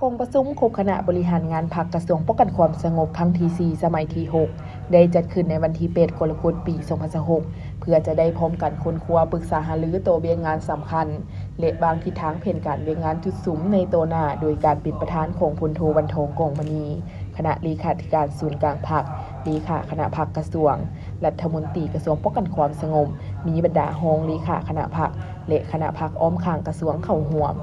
ກອງປະຊຸມຄົບຄະນະບໍລິຫານງານພັກກະຊວງປ້ອງກັນຄວາມສະຫງົບຄັ້ງທີສີ່ ສະໄໝທີຫົກ ໄດ້ຈັດຂຶ້ນໃນວັນທີແປດ ກໍລະກົດ ປີສອງພັນຊາວຫົກ ເພື່ອຈະໄດ້ພ້ອມກັນຄົ້ນຄວ້າປຶກສາຫາລືຕໍ່ວຽກງານສຳຄັນ ແລະ ວາງທິດທາງແຜນການວຽກງານຈຸດສຸມໃນຕໍ່ໜ້າ ໂດຍການເປັນປະທານຂອງພົນໂທ ວັນທອງ ກອງມະນີ ຄະນະເລຂາທິການສູນກາງພັກ, ເລຂາຄະນະພັກກະຊວງ, ລັດຖະມົນຕີກະຊວງປ້ອງກັນຄວາມສະຫງົບ, ມີບັນດາຮອງເລຂາຄະນະພັກ ແລະ ຄະນະພັກອ້ອມຂ້າງກະຊວງເຂົ້າຮ່ວມ.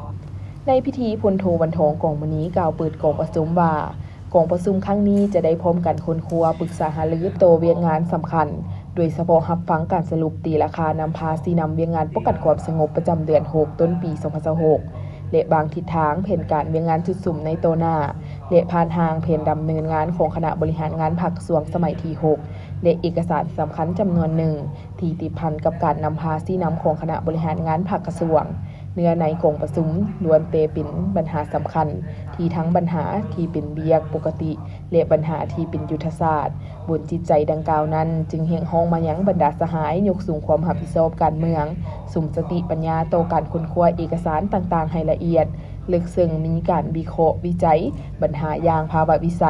ໃນພິທີ ພົນໂທ ວັນທອງ ກອງມະນີ ກ່າວເປີດກອງປະຊຸມວ່າ ກອງປະຊຸມຄັ້ງນີ້ຈະໄດ້ພ້ອມກັນຄົ້ນຄວ້າປຶກສາຫາລືຕໍ່ວຽກງານສຳຄັນ ໂດຍສະເພາະຮັບຟັງການສະຫຼຸບຕີລາຄານຳພາຊີ້ນຳວຽກງານປ້ອງກັນຄວາມສະຫງົບປະຈຳເດືອນຫົກ ຕົ້ນປີສອງພັນຊາວຫົກ ແລະ ວາງທິດທາງແຜນການວຽກງານຈຸດສຸມໃນຕໍ່ໜ້າ ແລະ ຜ່ານຮ່າງແຜນດຳເນີນງານຂອງຄະນະບໍລິຫານງານພັກກະຊວງສະໄໝທີຫົກ ແລະ ເອກະສານສຳຄັນຈຳນວນໜຶ່ງ ທີ່ຕິດພັນກັບການນຳພາຊີ້ນຳຂອງຄະນະບໍລິຫານງານພັກກະຊວງ. ເນື້ອໃນກອງປະຊຸມລ້ວນແຕ່ເປັນບັນຫາສຳຄັນ ທີ່ທັງບັນຫາທີ່ເປັນວຽກປົກກະຕິ ແລະ ບັນຫາທີ່ເປັນຍຸດທະສາດ. ບົນຈິດໃຈດັ່ງກ່າວນັ້ນ ຈຶ່ງຮຽກຮ້ອງມາຍັງບັນດາສະຫາຍຍົກສູງຄວາມຮັບຜິດຊອບການເມືອງ, ສຸມສະຕິປັນຍາຕໍ່ການຄົ້ນຄວ້າເອກະສານຕ່າງໆໃຫ້ລະອຽດ, ເລິກເຊິ່ງ, ມີການວິເຄາະວິໄຈບັນຫາຢ່າງພາວະວິໄສ,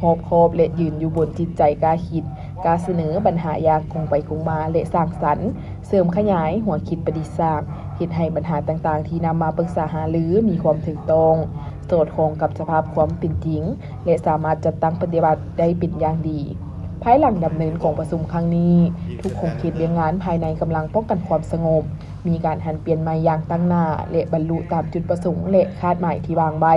ຮອບຄອບ ແລະ ຢືນຢູ່ບົນຈິດໃຈກ້າຄິດ, ກ້າສະເໜີບັນຫາຢ່າງກົງໄປກົງມາ ແລະ ສ້າງສັນ, ເສີມຂະຫຍາຍຫົວຄິດປະດິດສ້າງ, ເຮັດໃຫ້ບັນຫາຕ່າງໆທີ່ນຳມາປຶກສາຫາລືມີຄວາມຖືກຕ້ອງ, ສອດຄ່ອງກັບສະພາບຄວາມເປັນຈິງ ແລະ ສາມາດຈັດຕັ້ງປະຕິບັດໄດ້ເປັນຢ່າງດີ. ພາຍຫຼັງດຳເນີນກອງປະຊຸມຄັ້ງນີ້, ທຸກຂົງເຂດວຽກງານພາຍໃນກຳລັງປ້ອງກັນຄວາມສະຫງົບ ມີການຫັນປ່ຽນໃໝ່ຢ່າງຕັ້ງໜ້າ ແລະ ບັນລຸຕາມຈຸດປະສົງ ແລະ ຄາດໝາຍທີ່ວາງໄວ້.